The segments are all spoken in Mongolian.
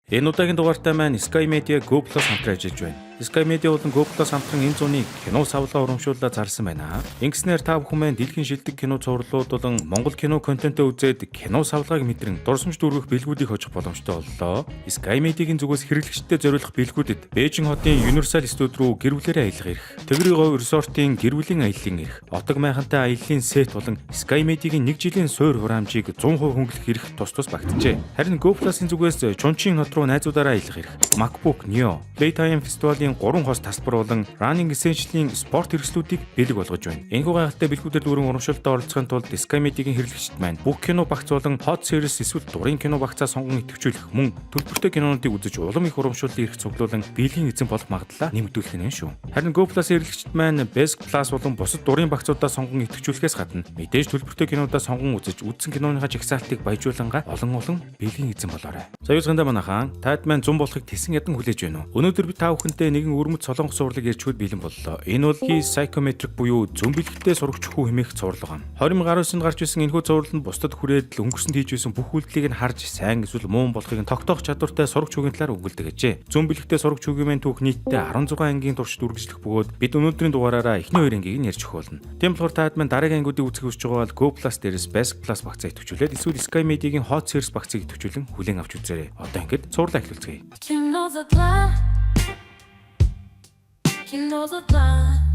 Энэ удаагийн дугаартай маань Sky Media Go Plus хамтран ажиллаж байна. Sky Media болон Go Plus хамтран энэ зуны кино савлгаа урамшууллаа зарласан байна. Ингэснээр та бүхэн маань дэлхийн шилдэг кино цувралууд болон Монгол кино контентоо үзээд кино савлгааг мэдрэн дурсамж дүүргэх бэлгүүдийг хожих боломжтой боллоо. Sky Media-гийн зүгээс хэрэглэгчдэд зориулах бэлгүүдэд Бээжин хотын Universal Studio руу гэр бүлээрээ аялах эрх, Тэнгэрийн говь resort-ын гэр бүлийн аяллын эрх, Отог майхантай аяллын set болон Sky Media-гийн нэг жилийн суур хураамжийг 100% хөнгөлөх эрх тус тус багтжээ. Харин Go Plus-ын зүгээс Чунчин хот руу найзуудаараа аялах эрх, MacBook Neo, Playtime фестивалийн 3 хос тасалбар болон Running Essential-ийн спорт хэрэгслүүдийг бэлэг болгож байна. Энэхүү гайхалтай бэлгүүдээр дүүрэн урамшуултад оролцохын тулд Sky Media-гийн хэрэглэгчид маань бүх кино багц болон Hot Series эсвэл дурын кино багцаа сонгон идэвхжүүлэх, мөн төлбөртэй кинонуудыг үзэж улам их урамшууллын эрх цуглуулан бэлгийн эзэн болох магадлалаа нэмэгдүүлэх нь шүү. Харин Go Plus-ын хэрэглэгчид маань Basic Plus болон бусад дурын багцуудаа сонгон идэвхжүүлэхээс гадна мэдээж төлбөртэй кинодаа сонгон үзэж, үзсэн киноныхаа жагсаалтыг баяжуулангаа олон олон бэлгийн эзэн болоорой. За, юусгандаа манайхан, таад маань 100 болохыг тэсэн ядан хүлээж байна уу? Өнөөдөр би та бүхэнтэй нэгэн өвөрмөц солонгос цувралыг ярьж өгөхөд бэлэн боллоо. Энэ бол His Psychometric буюу зөн бэлэгтэй сурагч хүү хэмээх цуврал юм. 2019 онд гарч ирсэн энэхүү цуврал нь бусдад хүрээд л өнгөрсөнд хийж байсан бүх үйлдэлийг нь харж, сайн эсвэл муу болохыг нь тогтоох чадвартай сурагч хүүгийн талаар өгүүлдэг ажээ. Зөн бэлэгтэй сурагч хүүгийн маань түүх нийтдээ 16 ангийн туршид үргэлжлэх бөгөөд бид өнөөдрийн дугаараараа эхний хоёр ангийг нь ярьж өгөх болно. Тийм болохоор таад маань дараагийн ангиудыг үзэх хүсэж байгаа бол Go Plus дээрээс Basic Plus багцаа идэвхжүүлээд эсвэл Sky Media-гийн Hot Series багцыг идэвхжүүлэн хүлээн авч үзээрэй. Одоо ингээд цувралаа эхлүүлцгээе. Кино задлаа. Кино задлаа.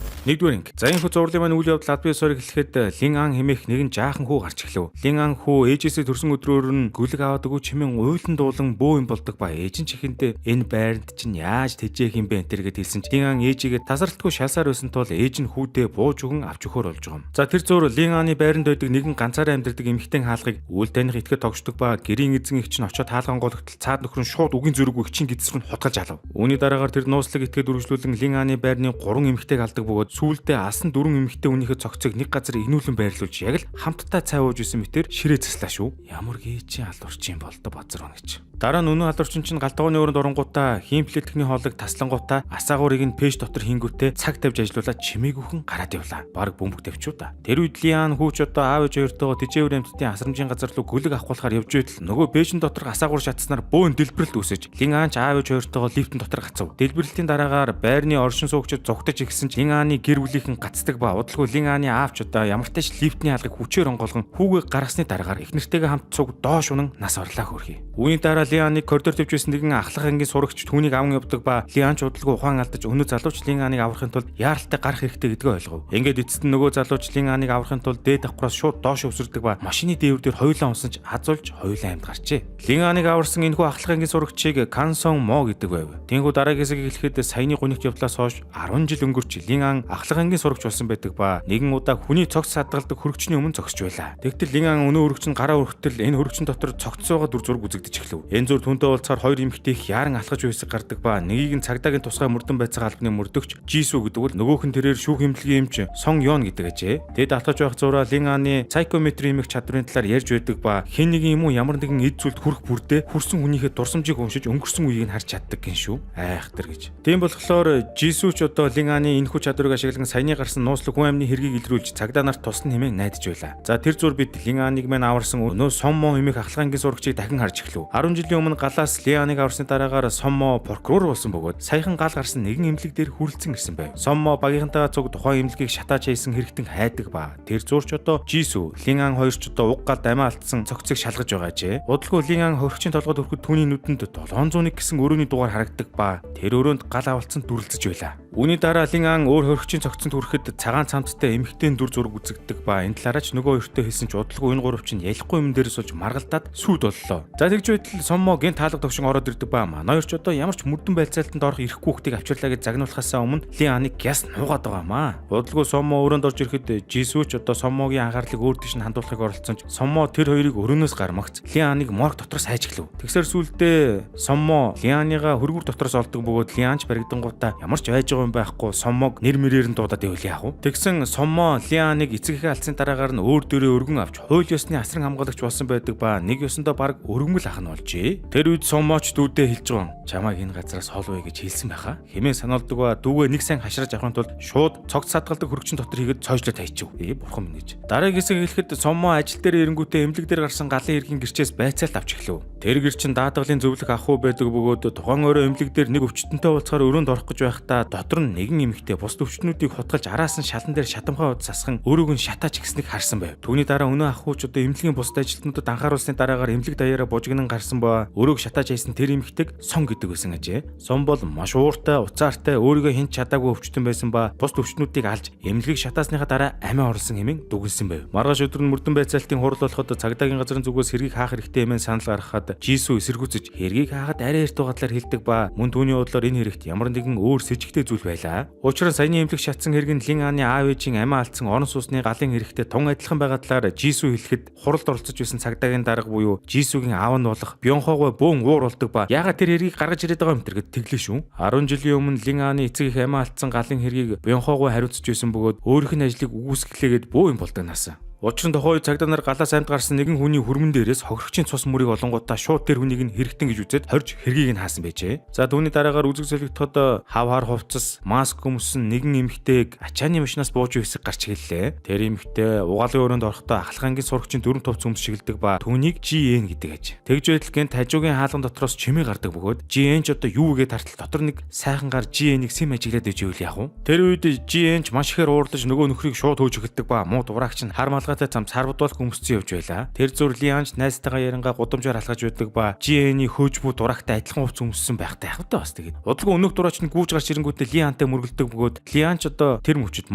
Нэгдүгээр анги. За, энэ хүү цувралын маань үйл явдал албан ёсоор эхлэхэд Лин Ан хэмээх нэгэн жаахан хүү гарч эхлэв. Лин Ан хүү ээжээсээ төрсөн өдрөөр нь гүлэг аваад өгөө чимэн уйлан дуулан бөө юм болдог ба ээж нь чихэндээ энэ байранд чинь яаж тэжээх юм бэ энэ тэр гэд хэлсэн чинь Лин Ан ээжигээ тасралтгүй шалсаар байсан тул ээж нь хүүдээ бууж өгөн авч өгөхөөр болж байгаа юм. За, тэр зур Лин Аны байранд байдаг нэгэн ганцаараа амьдардаг эмэгтэй хаалгыг үйл таних итгэд тогшдог ба гэрийн эзэн эгч нь очиод хаалган гологтол цаад нөхөр нь шууд үгийн зөрүүг эгчийн гэдэс рүү хутгалж алав. Үүний дараагаар тэр нууцлаг этгээд үргэлжлүүлэн Лин Аны байрны гурван эмэгтэйг алдаг бөгөөд сүүлдээ алсан дөрвөн эмэгтэй хүнийхээ цогцыг нэг газар игнүүлэн байрлуулж яг л хамтдаа цай ууж исэн мэтэр ширээ заслаа шүү. Ямар гээчийн алуурчин болдо базар байна гэж. Дараа нь үнэн алуурчин чинь гал тогооны өрөөнд оронгуудаа хийм плиткний хоолыг таслангуудаа асаагуурыг нь пэйж дотор хийнгүүтээ цаг тавьж ажиллуулаад чимээгүйхэн гараад явлаа. Бараг бөмбөг тавьчуу та. Тэр үед Лиан хүүч одоо аав ээж хоёртойгоо тэжээвэр амьтдын асрамжийн газар руу гүлэг авах болохоор явж байтал нөгөө пэйжин доторх асаагуур шатснаар бөөн дэлбэрэлт үүсэж, Лин Аан ч аав ээж хоёртойгоо лифтэн дотор гацав. Дэлбэрэлтийн дараагаар байрны оршин суугчид зугтаж ирсэн ч Лин Ааны гэр бүлийнхэн гацдаг ба удалгүй Лин Ааны аав ч одоо ямар ч тач лифтний хаалгыг хүчээр онгоолгон хүүгээ гаргасны дараагаар их нэртэйгээ хамт цуг доош унан нас орлаа хөөрхий. Үүний дараа Лианыг коридор тавьж байсан нэгэн ахлах ангийн сурагч түүнийг аван явдаг ба Лиан ч удалгүй ухаан алдаж өнөө залууч Лин Аныг аврахын тулд яаралтай гарах хэрэгтэй гэдгээ ойлгов. Ингээд эцэст нь нөгөө залууч Лин Аныг аврахын тулд дээд давхраас шууд доош өвсөрдөг ба машины дээвэр дээр хоёулаа унсан ч азуулж хоёулаа амьд гарчээ. Лин Аныг аварсан энэхүү ахлах ангийн сурагчийг Кансон Мо гэдэг байв. Тиймгүй дараагийн хэсгийг хэлэхэд саяны гунигт явдлаас хойш 10 жил өнгөрч Лин Ан ахлах ангийн сурагч болсон байдаг ба нэгэн удаа хүний цогц хадгалдаг хөрөгчний өмнө зогсож байлаа. Тэгтэл Лин Ан өнөө хөрөгч нь гараа өргөтөл энэ хөрөгчин дотор цогц байгаа дүр зураг үзэгдэж эхлэв. Энэ зур түнтэй уулзахаар хоёр эмэгтэй их яаран алхаж байсаг гардаг ба нэгийг нь цагдаагийн тусгай мөрдөн байцаага албаны мөрдөгч Жису гэдэг бол нөгөөх нь тэрээр шүүх эмнэлгийн эмч Сон Йон гэдэг ажээ. Тэд алхаж байх зураа Лин Аны psychometry хэмээх чадварын талаар ярьж байдаг ба хэн нэгэн юм уу ямар нэгэн эд зүйлд хүрэх бүрдээ хүрсэн хүнийхээ дурсамжийг уншиж өнгөрсөн үеийг нь харж чаддаг гин шүү. Айхтар гэж. Тийм болохоор Жису ч одоо Лин Аны энэхүү чадварыг ашиглан саяны гарсан нууцлаг хүн амны хэргийг илрүүлж цагдаа нарт туслан хэмээн найдаж байлаа. За, тэр зур бид Лин Аныг мань аварсан өнөө Сон Мо хэмээх ахлах ангийн сурагчийг дахин харж эхлэв. 10 жилийн өмнө галаас Лианыг аварсны дараагаар Сон Мо прокурор болсон бөгөөд саяхан гал гарсан нэгэн эмнэлэг дээр хүрэлцэн ирсэн байв. Сон Мо багийнхантайгаа цуг тухайн эмнэлгийг шатааж хайсан хэрэгтэн хайдаг ба тэр зурч одоо Жису, Лин Ан хоёр ч одоо уг галд амиа алдсан цогцыг шалгаж байгаа ажээ. Удалгүй Лин Ан хөрөгчийн толгойд хүрэхэд түүний нүдэнд 701 гэсэн өрөөний дугаар харагдаг ба тэр өрөөнд гал авалцсан дүрлцэж байлаа. Үүний дараа Лин Ан өөр хөрөгчийн цогцонд хүрэхэд цагаан цамцтай эмэгтэй дүр зураг үзэгддэг ба энэ талаараа ч нөгөө хоёртой хэлсэн ч удалгүй энэ гурав чинь ялахгүй юм дээр сууж маргалдаад сүйд боллоо. За, тэгж байтал Соммо гэнт хаалга төвшин ороод ирдэг ба манай хоёр ч одоо ямар ч мөрдөн байцаалтанд орох эрхгүй хүүхдийг авчирлаа гэж загнуулахаасаа өмнө Лин Аныг гяс нуугаад байгаа маа. Удалгүй Соммо өрөөнд орж ирэхэд Жисүү ч одоо Соммогийн анхаарлыг өөр тийш нь хандуулахыг оролдсон ч Соммо тэр хоёрыг өрөөнөөс гармагц Лин Аныг морг дотроос хайж эхлэв. Тэгсэр сүүлдээ Соммо Лин Аныгаа хөргүүр дотроос олдог бөгөөд Лин Ан ч баригдангуудаа ямар ч байж байгаа буруу юм байхгүй, Соммог нэр мөрээр нь дуудаад ивэл яах вэ? Тэгсэн Соммо Лианыг эцэг эхээ алдсны дараагаар нь өөр дөрөө өргөн авч хууль ёсны асран хамгаалагч болсон байдаг ба нэг ёсондоо баг өргөмөл ах нь болжээ. Тэр үед Соммоч дүүдээ хэлж байгаа: "Чамайг энэ газараас хол бай гэж хэлсэн байхаа." Хэмээн сануулдаг ба дүүгээ нэг сайн хашраж авахын тулд шууд цогц садгалдаг хөрөгчин дотор хийгээд цоожлоо тавьчих. Бурхан минь гэж. Дараагийн хэсэг хэлэхэд Соммо ажил дээр эренгүүтээ эмнэлэг дээр гарсан галын хэргийн гэрчээс байцаалт авч эхлэв. Тэр гэр чин даатгалын зөвлөх ах уу байдаг бөгөөд тухайн өрөө эмнэлэг дээр нэг өвчтөнтэй уулзахаар өрөөнд орох гэж байхдаа дотор нь нэгэн эмэгтэй бусад өвчтнүүдийг хутгалж араас нь шалан дээр шатамхай уд сасхан өрөөг нь шатааж гиснийг харсан байв. Түүний дараа өнөө ах ууч одоо эмнэлгийн бусад ажилтнуудад анхааруулсны дараагаар эмнэлэг даяараа бужигнан гарсан ба өрөөг шатааж хайсан тэр эмэгтэйг Сон гэдэг байсан ажээ. Сон бол маш ууртай, уцаартай, өөрийгөө хэн ч чадаагүй өвчтөн байсан ба бусад өвчтнүүдийг алж эмнэлгийг шатаасныхаа дараа амиа орлсон хэмээн дүгнсэн байв. Маргааш өдөр нь мөрдөн байцаалтын хурал болоход цагдаагийн газрын зүгээс хэргийг хаах хэрэгтэй хэмээн санал гаргахад Жисүү эсэргүүцэж хэргийг хаахад арай эрт байгаа талаар хэлдэг ба мөн түүний бодлоор энэ хэрэгт ямар нэгэн өөр сэжигтэй зүйл байлаа. Учир нь саяны эмнэлэг шатсан хэрэг нь Лин Аны аав ээжийн амиа алдсан орон сууцны галын хэрэгтэй тун адилхан байгаа талаар Жисүү хэлэхэд хуралд оролцож байсан цагдаагийн дарга буюу Жисүүгийн аав нь болох Бёнхоогой бөөн уур болдог ба яагаад тэр хэргийг гаргаж ирээд байгаа юм тэр гэд тэглээ шүү. 10 жилийн өмнө Лин Аны эцэг их амиа алдсан галын хэргийг Бёнхоогой хариуцж байсан бөгөөд өөрийнх нь ажлыг үгүйсгэлээгээд бөө юм болдог наасан. Учир нь тухайн үед цагдаа нар галаас амьд гарсан нэгэн хүний хүрмэн дээрээс хохирогчийн цус мөрийг олонгуудаа шууд тэр хүнийг нь хэрэгтэн гэж үзээд хорж хэргийг нь хаасан байжээ. За түүний дараагаар үзэг солигдоход хав хар хувцас, маск өмсөн нэгэн эмэгтэйг ачааны машинаас бууж хэсэг гарч хэллээ. Тэр эмэгтэй угаалгын өрөөнд орохдоо ахлах ангийн сурагчийн дөрөв тувц өмс шигэлдэг ба түүнийг GN гэдэг аж. Тэгж байтал гэнт хажуугийн хаалган дотроос чимээ гардаг бөгөөд GN ч одоо юу гэгээд тартал дотор нэг сайхан гар GN-ийг сэм ажиглаад иж ивэл яах вэ? Тэр үед GN ч маш ихээр уурлаж нөгөө нөхрийг шууд хөөж эхэлдэг ба муу дураагч нь хар малгайтай цам царвдуулах өмсцөн явж байлаа. Тэр зүр Лианч найзтайгаа ярангаа гудамжаар алхаж байдаг ба GN-ий хөөж бүү дураагтай адилхан хувц өмссөн байхтай яг та бас тэгээд. Удалгүй өнөөх дураач нь гүүж гарч ирэнгүүтээ Лиантай мөргөлдөг бөгөөд Лианч одоо тэр мөчөд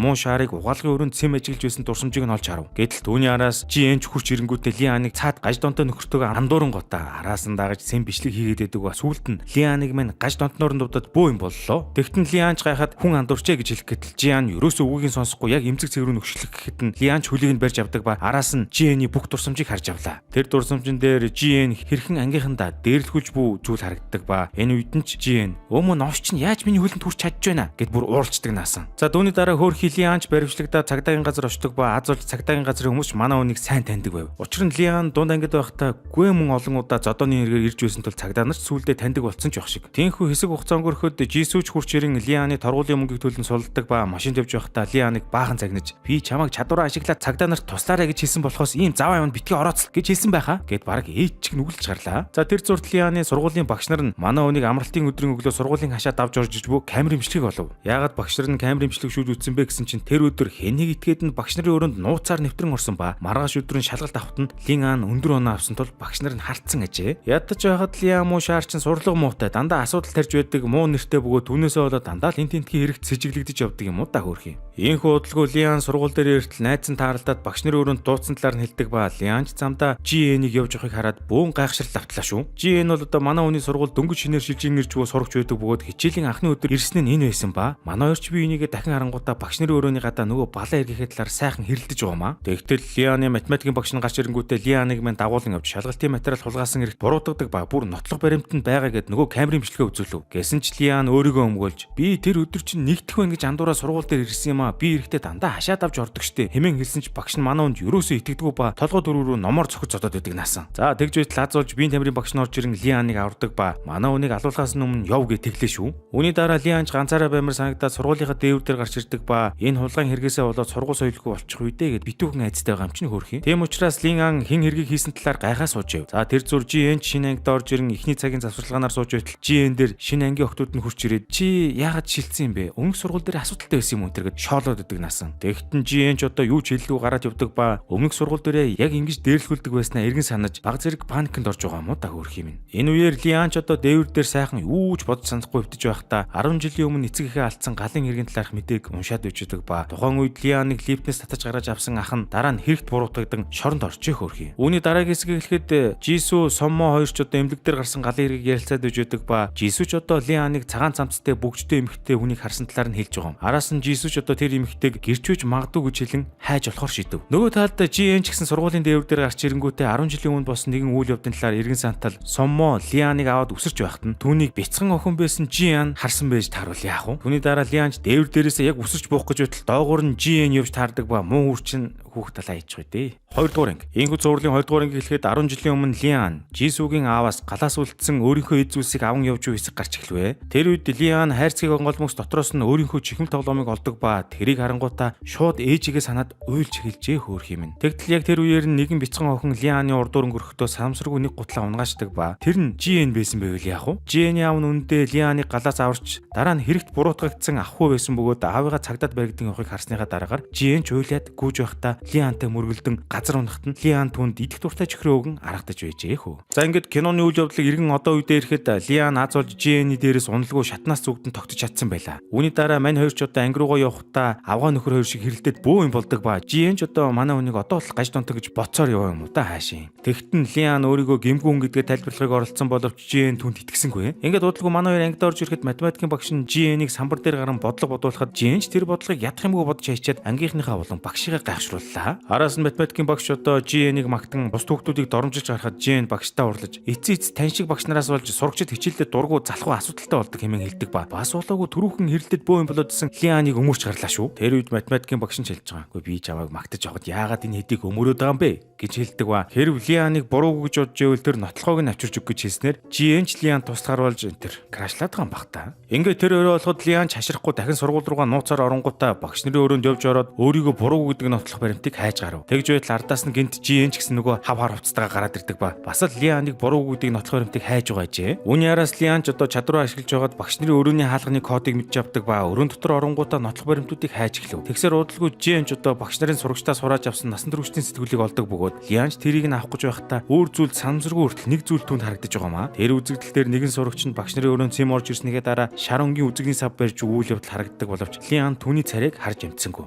муу шаарыг угаалгын өрөөнд сэм ажиглаж байсан дурсамжийг нь олж харав. Гэтэл түүний араас GN ч хурч ирэнгүүтээ Лианыг цаад гаж донтой нөхөртөөгөө андуурангуудаа араас нь дагаж сэм бичлэг хийгээд байдаг ба сүүлд нь Лианыг мань гаж донтноор нь дуудаад бөө юм боллоо. Тэгтэн Лианч гайхаад хүн андуурчээ гэж хэлэх гэтэл Жиан ерөөсөө үгийг сонсохгүй яг эмзэг цэг рүү нөхшлөх гэхэд нь Лианч хөлийг нь барьж авдаг ба араас нь GN-ий бүх дурсамжийг харж авлаа. Тэр дурсамжин дээр GN хэрхэн ангийнхандаа дээрлэхүүлж бүү зүйл харагддаг ба энэ үед нь ч GN "Өөмөө новш чинь яаж миний хөлөнд хүрч чадж байна" гэд бүр ууралцдаг наасан. За түүний дараа хөөх Лианч баривчлагдаад цагдаагийн газар очдог ба аз болж цагдаагийн газрын хүмүүс манай хүнийг сайн таньдаг байв. Учир нь Лиан дунд ангид байхдаа гүй мөн олон удаа зодооны хэрэгээр ирж байсан тул цагдаа нар ч сүүлдээ таньдаг болсон ч байх шиг. Тийнхүү хэсэг хугацаа өнгөрөхөд Жисүүч хурч ирэн Лианы торгуулийн мөнгийг төлөн сулладаг ба машинд явж байхдаа Лианыг баахан загнаж "Би чамайг чадвараа ашиглаад цагдаа нарт туслаарай гэж хэлсэн болохоос ийм заваа юмд битгий орооцол гэж хэлсэн байхаа" гэд бараг ээж чиг нүгэлж гарлаа. За тэр зурт Лианы сургуулийн багш нар нь манай хүнийг амралтын өдрийн өглөө сургуулийн хашаа давж орж иж бүү камер имжлэгийг олов. Яагаад багш нар нь камер имжлэг шүүж үтсэн бэ гэсэн чинь тэр өдөр хэнийг итгээд нь багш нарын өрөөнд нууцаар нэвтрэн орсон ба маргааш өдрийн шалгалт авахт нь Лин Ан өндөр оноо авсан тул багш нар нь хартсан ажээ. Ядаж байхад Лиан муу шаар чинь сурлага муутай дандаа асуудал тарьж байдаг муу нэртэй бөгөөд түүнээсээ болоод дандаа л эн тентгийн хэрэгт сэжиглэгдэж явдаг юм уу да хөөрхий. Ийхүү удалгүй Лиан сургууль дээр эртэл найз нь тааралдаад багш нарын өрөөнд дуудсан талаар нь хэлдэг ба Лианч замдаа GN-ийг явж явахыг хараад бөөн гайхшрал автлаа шүү. GN бол одоо манай хүний сургууль дөнгөж шинээр шилжин ирж буй сурагч байдаг бөгөөд хичээлийн анхны өдөр ирсэн нь энэ байсан ба манай хоёрч би энийгээ дахин харангуутаа багш нарын өрөөний гадаа нөгөө балаа эргэхээ талаар сайхан хэрэлдэж байгаа маа. Тэгтэл Лианы математикийн багш нь гарч ирэнгүүтээ Лианыг мань дагуулan явж шалгалтын материал хулгаасан хэрэгт буруутгадаг ба бүр нотлох баримтанд байгаа гэд нөгөө камерын бичлэгээ үзүүлв. Гэсэн ч Лиан өөрийгөө өмгөөлж "Би тэр өдөр чинь нэгдэх байна гэж андуураа сургууль дээр ирсэн юм аа. Би эрэхтэй дандаа хашаад авч ордог штэ" хэмээн хэлсэн ч багш нь манай хүнд ерөөсөө итгэдэггүй ба толгой дөрөв рүү номоор цохиж зодоод байдаг наасан. За тэгж байтал лаз болж биеийн тамирын багш нь орж ирэн Лианыг авардаг ба манай хүнийг алуулахаас өмнө яв гэж тэглээ шүү. Үүний дараа Лианч ганцаараа баймар санагдаад сургуулийнхаа дээвэр дээр гарч ирдэг ба энэ хулгайн хэрэгээсээ болоод сургууль соёлгүй болчих үедээ гэд битүүхэн айцтай байгаа юм чинь хөөрхий. Тийм учраас Лин Ан хэн хэргийг хийсэн талаар гайхаа сууж яв. За тэр зүр GN шинэ ангид орж ирэн эхний цагийн завсарлагаанаар сууж байтал GN дээр шинэ ангийн охтууд нь хурч ирээд "Чи яагаад шилжсэн юм бэ? Өмнөх сургууль дээр асуудалтай байсан юм уу?" тэр гэд шоолоод идэг наасан. Тэгтэн GN ч одоо юу ч хэллүү гараад явдаг ба өмнөх сургууль дээрээ яг ингэж дээрлэхүүлдэг байснаа эргэн санаж баг зэрэг паникнд орж байгаа юм уу да хөөрхий минь. Энэ үеэр Лиан ч одоо дээвэр дээр сайхан юу ч бодож санахгүй өвдөж байхдаа 10 жилийн өмнө эцэг эхээ алдсан галын хэргийн талаарх мэдээг уншаад өчөдөг ба тухайн үед Лианыг лифтнээс татаж гаргаж авсан ах нь дараа нь хэрэгт буруутгадан шоронд оржээ хөөрхий. Үүний дараагийн хэсгийг хэлэхэд Жисүү Соммо хоёр ч одоо эмнэлэг дээр гарсан галын хэргийг ярилцаад өжөөдөг ба Жисүү ч одоо Лианыг цагаан цамцтай бүгжтэй эмэгтэй хүнийг харсан талаар нь хэлж байгаа юм. Араас нь Жисүү ч одоо тэр эмэгтэйг гэрчүүж магадгүй гэж хэлэн хайж болохоор шийдэв. Нөгөө талд GN ч гэсэн сургуулийн дээвэр дээр гарч ирэнгүүтээ 10 жилийн өмнө болсон нэгэн үйл явдлын талаар эргэн сантал Соммо Лианыг аваад үсэрч байхад нь түүнийг бяцхан охин байсан Жиан харсан байж тааруул яах вэ? Түүний дараа Лиан ч дээвэр дээрээсээ яг үсэрч буух гэж байтал доогуур нь Жиэн явж таардаг ба муу хүр чинь хүүхд талаа ичж дээ. 2 дугаар анги. Ийхүү цувралын 2 дугаар анги хэлэхэд 10 жилийн өмнө Лиан Жисүгийн ааваас галаас үлдсэн өөрийнхөө эд зүйлсийг аван явж буй хэсэг гарч эхлэв. Тэр үед Лиан хайрцгийг онгойлмогс дотроос нь өөрийнхөө чихэм тоглоомыг олдог ба тэрийг харангуйтаа шууд ээжигээ санаад уйлж эхэлжээ хөөх юм. Тэгтэл яг тэр үеэр нь нэгэн бяцхан охин Лианы урдуур өнгөрөхдөө санамсаргүй нэг гутлаа унгаачдаг ба тэр нь Жиэн байсан байвал яах вэ? Жиэний аав нь үндэ Лианыг галаас аварч дараа нь хэрэгт буруутгагдсан ах хүү байсан бөгөөд аавыгаа цагдаад баригдан явахыг харсныхаа дараагаар Жиэн ч уйлаад гүйж байхдаа Лиантай мөргөлдөн газар унахт нь Лиан түнд идэх дуртай чихрээ өгөн аргадаж байжээ хөө. За, ингээд киноны үйл явдлыг иргэн одоо үедээ ирэхэд Лиан аз болж Жиэний дээрээс уналгүй шатнаас зүгдэн тогтож чадсан байлаа. Үүний дараа мань хоёр ч одоо анги руугаа явахдаа авгаа нөхөр хоёр шиг хэрэлдээд бөө юм болдог ба Жиэн ч одоо манай хүнийг одоо л гаж донтой гэж боцоор яваа юм уу та хаашийн. Тэгтэн Лиан өөрийгөө гэмгүй хүн гэдгээ тайлбарлахыг оролдсон боловч Жиэн түнд итгэсэнгүй. Ингээд удалгүй манай хоёр ангид орж ирэхэд математикийн багш нь Жиэнийг самбар дээр гарan бодлого бодуулахад Жиэн ч тэр бодлогыг ядах юмгүй бодож хайчаад ангийнхныхаа болон багшигаа гайхшрууллаа. Араас нь математикийн багш одоо Жиэнийг магтан бус хүүхдүүдийг доромжилж гарахад Жиэн багштай уурлаж эцээ эц тань шиг багш нараас болж сурагчид хичээлдээ дургу залхуу асуудалтай болдог хэмээн хэлдэг ба бас болоогүй түрүүхэн хэрэлдэд бөө юм болоодсэн Лианыг өмөрч гарлаа шүү. Тэр үед математикийн багш нь хэлж байгаа. "Үгүй, би чамайг магтаж явахад яагаад энэ хэдийг өмөрөөд байгаа юм бэ?" гэж хэлдэг ба. Хэрв Лианыг буруугүй гэж бодож ивэл тэр нотлохоог нь авчирч өг гэж хэлснээр Жиэн ч Лиан туслахаар болж энэ тэр crush лаад байгаа юм бах та. Ингээд тэр өрөө болоход Лиан ч хашрахгүй дахин сургууль руугаа нууцаар оронгуудаа багш нарын өрөөнд явж ороод өөрийгөө буруугүй гэдэг нотлох баримтыг хайж гарав. Тэгж байтал ардаас нь гинт Жиэн ч гэсэн нөгөө хав хар хувцастайгаа гараад ирдэг ба. Бас л Лианыг буруугүй гэдэг нотлох баримтыг хайж байгаа ажээ. Үүний араас Лиан ч одоо чадвараа ашиглаж байгаад багш нарын өрөөний хаалганы кодыг мэдж авдаг ба өрөөнд дотор оронгуудаа нотлох баримтуудыг хайж эхлэв. Тэгсээр удалгүй Жиэн ч одоо багш нарын сурагчдаа сурааж авсан насан туршидын сэтгүүлийг олдог бөгөөд Лиан ч тэрийг нь авах гэж байхдаа өөр зүйл санамсаргүй хүртэл нэг зүйл түүнд харагдаж байгаа маа. Тэр үзэгдэл дээр нэгэн сурагч нь багш нарын өрөөнд сэм орж ирснийхээ дараа шар өнгийн үзэгний сав барьж үйл явдал харагддаг боловч Лиан түүний царайг харж амтсангүй.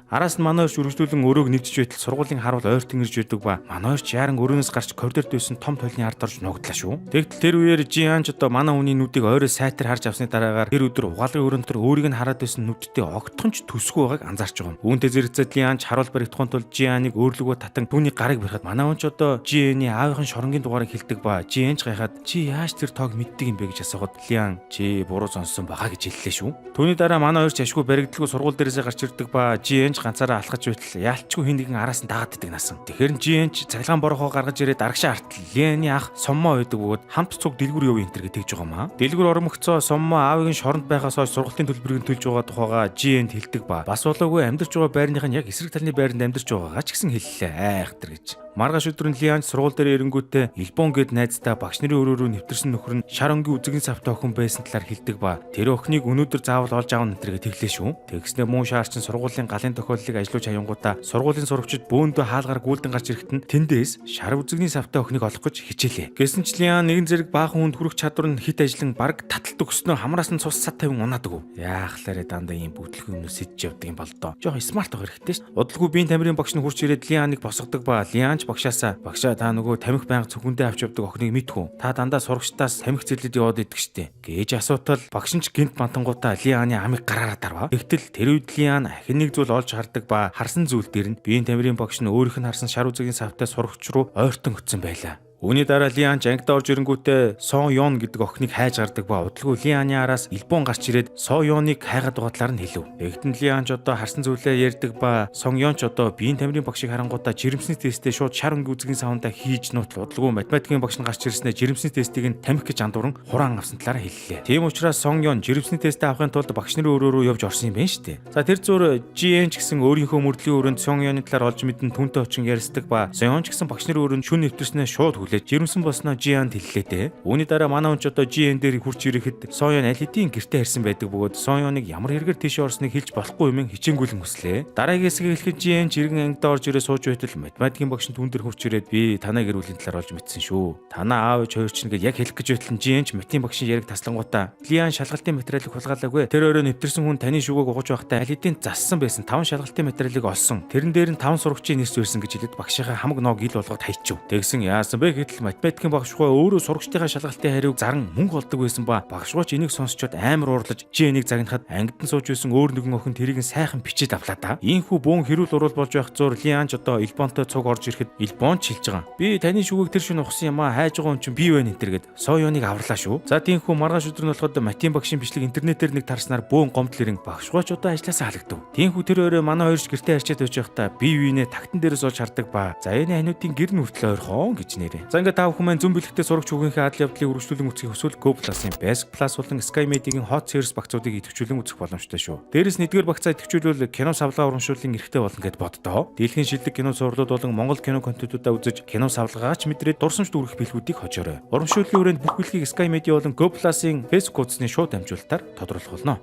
Араас нь манай хоёрч үргэлжлүүлэн өрөөг нэвтэж байтал сургуулийн харуул ойртон ирж байдаг ба манай хоёрч яаран өрөөнөөс гарч коридорт байсан том толны ард орж нуугдлаа шүү. Тэгтэл тэр үеэр Жиан ч одоо манай хүний нүдийг ойроо сайтар харж авсны дараагаар тэр өдөр угаалгын өрөөнд дотор өөрийг нь хараад байсан нүдтэй огтхон ч төсгүй байгааг анзаарч байгаа юм. Үүнтэй зэрэгцээд Лиан ч харуул баригдахын тулд Жианыг өөрлөгөө татан түүний гарыг барихад манай хүн ч одоо Жиэний аавынхын шоронгийн дугаарыг хэлдэг ба Жиэн ч гайхаад чи яаж тэр тоог мэддэг юм бэ гэж асуухад Лиан чи буруу сонссон баха гэж хэллээ шүү. Түүний дараа манай хоёр ч ашгүй баригдалгүй сургууль дээрээсээ гарч ирдэг ба Жиэн ч ганцаараа алхаж байтал яалчгүй хин нэгэн араас нь дагаад идэг насан. Тэгэхээр Жиэн ч цахилгаан борохоо гаргаж ирээд арагшаа артал Лианы ах Соммо байдаг бөгөөд хамт цуг дэлгүүр яв энэ төр гэж тэгж байгаа маа. Дэлгүүр ормогцоо Соммо аавыг нь шоронд байхаас хойш сургалтын төлбөрийг нь төлж байгаа тухайгаа Жиэнд хэлдэг ба бас болоогүй амьдарч байгаа байрных нь яг эсрэг талны байранд амьдарч байгаагаа ч гэсэн хэллээ. Айхтар гэж. Маргааш өдөр нь Лианч сургууль дээр ирэнгүүтээ Илбон гэд найздаа багш нарын өрөө рүү нэвтэрсэн нөхөр нь шар өнгийн үзэгний савтай охин байсан талаар хэлдэг ба тэр охиныг өнөөдөр заавал олж аавна энэ гэж тэглээ шүү. Тэгснээ муу шаар чинь сургуулийн галын тохиолдлыг ажиллуулж хаянгуудаа сургуулийн сурагчид бөөндөө хаалгаар гүйлдэн гарч ирэхэд нь тэндээс шар үзэгний савтай охиныг олох гэж хичээлээ. Гэсэн ч Лиан нэгэн зэрэг баахан хүнд хүрэх чадвар нь хит ажиллан бараг таталт өгснөө хамраас нь цус сад тавин унаадаг. Яахлаарэ дандаа ийм бүтлгүй юмнаас сэтж явдаг юм бол доо. Жохо smart авах хэрэгтэй ш. Удалгүй биеийн тамирын багш нь хурч ирээд Лианыг босгодог ба Лиан ч багшаасаа "Багшаа, та нөгөө тамхи байнга цүнхэндээ авч явдаг охиныг мэдэх үү? Та дандаа сурагчдаас тамхи зэлээд яваад идэг штэ" гэж асуутал багш нь ч гинт мантангуудаа Лианы амыг гараараа дарва. Тэгтэл тэр үед Лиан ахин нэг зүйл олж хардаг ба харсан зүйл дээр нь биеийн тамирын багш нь өөрийнх нь харсан шар үзгийн савтай сурагч руу ойртон өтсөн байлаа. Үүний дараа Лиан ч ангидаа орж ирэнгүүтээ Сон Йон гэдэг охиныг хайж гардаг ба удалгүй Лианы араас Илбон гарч ирээд Со Йоныг хайгаад байгаа талаар нь хэлв. Тэгтэн Лиан ч одоо харсан зүйлээ ярьдаг ба Сон Йон ч одоо биеийн тамирын багшийг харангуутаа жирэмсний тестээ шууд шар өнгийн үзгийн савндаа хийж нутал удалгүй математикийн багш нь гарч ирснээр жирэмсний тестийг нь тамхи гэж андууран хураан авсан талаар хэллээ. Тийм учраас Сон Йон жирэмсний тестээ авахын тулд багш нарын өрөө рүү явж орсон юм байна шүү дээ. За, тэр зур GN ч гэсэн өөрийнхөө мөрдлийн өрөөнд Сон Йоны талаар олж мэдэн түүнтэй очин ярьцдаг ба Сон Йон ч гэсэн багш нарын өрөөнд шүн нэвтэрснээ шууд хүлээж жирэмсэн болсноо Жианд хэллээ дээ. Үүний дараа манай хүн ч одоо GN дээр хурч ирэхэд Сон Йон аль хэдийн гэрте харьсан байдаг бөгөөд Сон Йоныг ямар хэрэгээр тийшээ орсныг хэлж болохгүй юм хичээнгүйлэн хүслээ. Дараагийн хэсгийг хэлэхэд GN ч иргэн ангидаа орж ирээ сууж байтал математикийн багш нь түүн дээр хурч ирээд "Би танай гэр бүлийн талаар олж мэдсэн шүү. Танаа аав ээж хоёр чинь" гэж яг хэлэх гэж байтал GN ч математикийн багшийн яриг таслангуудаа Лиан шалгалтын материалыг хулгайлаагүй. Тэр өрөө нэвтэрсэн хүн таны шүгээг угаж байхдаа аль хэдийн зассан байсан 5 шалгалтын материалыг олсон. Тэрэн дээр нь 5 сурагчийн нэрс байсан гэж хэлээд багшийнхаа хамаг ноог ил болгоод хайчив. Тэгсэн яасан бэ Гэтэл математикийн багш хуу өөрөө сурагчдынхаа шалгалтын хариуг заран мөнгө олдог байсан ба багш гооч энийг сонсчод амар уурлаж, чи энийг загнахад ангид нь сууж байсан өөр нэгэн охин тэрийг нь сайхан бичээд авлаа да. Ийхүү бөөн хэрүүл уруул болж байх зур Лианч одоо Илбонтой цуг орж ирэхэд Илбон ч хэлж байгаа. Би таны шүгээг тэр шөнө ухсан юм аа, хайж байгаа хүн чинь би байна энэ тэр гэд Соёныг аварлаа шүү. За, тийхүү маргааш өдөр нь болоход математикийн багшийн бичлэг интернетээр нэг тарснаар бөөн гомдол ирэн багш гооч одоо ажилласаа халагдав. Тийхүү тэр өрөө манай хоёр ч гэртээ харьчаад байж байхдаа бие биенээ тагтан дээрээс олж хардаг ба за, энэ ханиудын гэр нь хүртэл ойрхон гэж нэрээ. За, ингээд та бүхэн маань зөн бэлэгтэй сурагч хүүгийнхээ адал явдлыг үргэлжлүүлэн үзэхийг хүсвэл Go Plus-ын Basic Plus болон Sky Media-гийн Hot Series багцуудыг идэвхжүүлэн үзэх боломжтой шүү. Дээрээс нэгдүгээр багцаа идэвхжүүлвэл кино савлгаа урамшууллын эрхтэй болно гэд боддоо. Дийлхийн шилдэг кино цувралууд болон Монгол кино контентуудаа үзэж, кино савлгаач мэдрээд дурсамж дүүргэх бэлгүүдийг хожоорой. Урамшууллын хүрээнд бүх бэлгийг Sky Media болон Go Plus-ын Facebook хуудасны шууд дамжуулалтаар тодруулах болно.